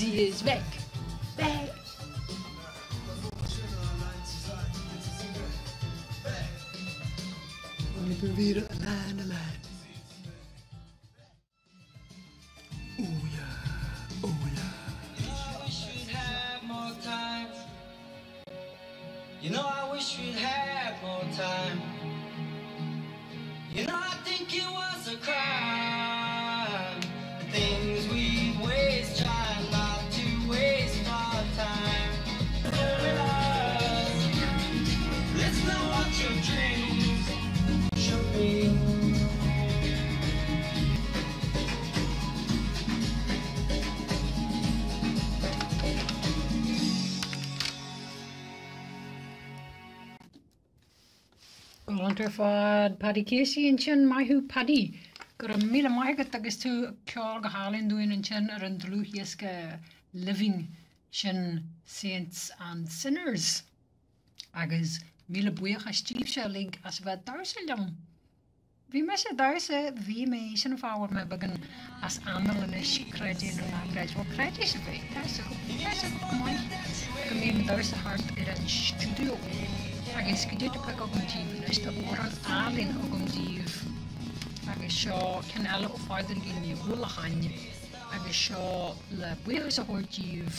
Sie ist weg. Weg. Und ich bin wieder allein, allein. Oh yeah, oh yeah. I wish we'd had more time. You know, I wish we'd had more time. You know, I think it was a crime. The things we waste, trying not to waste our time. With us, Let's know what your dreams should be. Galánta ar fad, Paddy Casey ansin, maith thú Paddy. Go raibh míle maith agat agus tú ag ceol go hálainn dúinn ansin ar an dlúthdhiosca Living sin Saints and Sinners. Agus míle buíochas díbhse uilig as a bheith ag damhsa liom. Bhí mise ag damhsa, bhí mé, sin an fáth a bhfuil mé beagán as anáil anois, creid é nó ná creid. Bhuel, creid é sibh é, tá a fhios agam go maith go mbím ag damhsa thart ar an stiúideo. Agus goidé tá pioctha agam daoibh anois, tá amhrán álainn agam daoibh agus seo ceann eile ó Phádraigín Ní Uallacháin agus seo le buíochas a thabhairt daoibh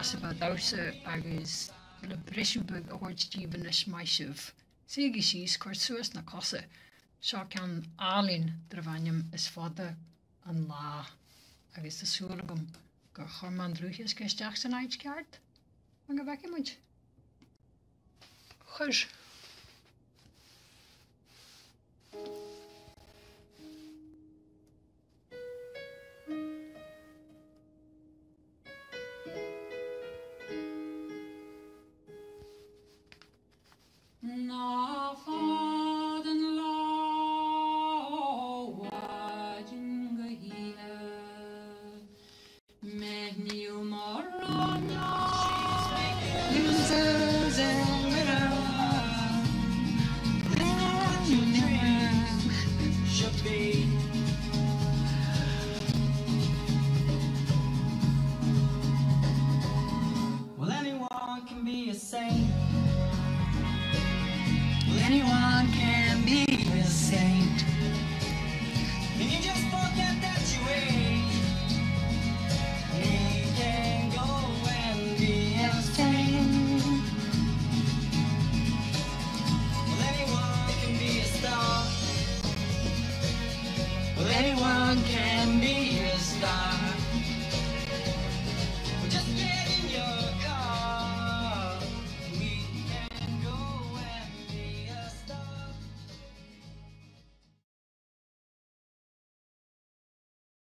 as a bheith ag damhsa agus le briseadh beag a thabhairt daoibh anois, maith sibh. Suígí síos, cuir suas na cosa. Seo ceann álainn darbh ainm Is Fada an Lá agus tá súil agam gur chuir mé an dlúthdhiosca isteach san áit ceart. Mar go bhfeicfidh muid. Chuir. Nach fada an lá ó mhaidin go hoíche, Níl mórán Well, anyone can be a saint. Well, anyone can be a saint. And you just forget that you ain't. You can go and be a saint. Well, anyone can be a star. Well, anyone can.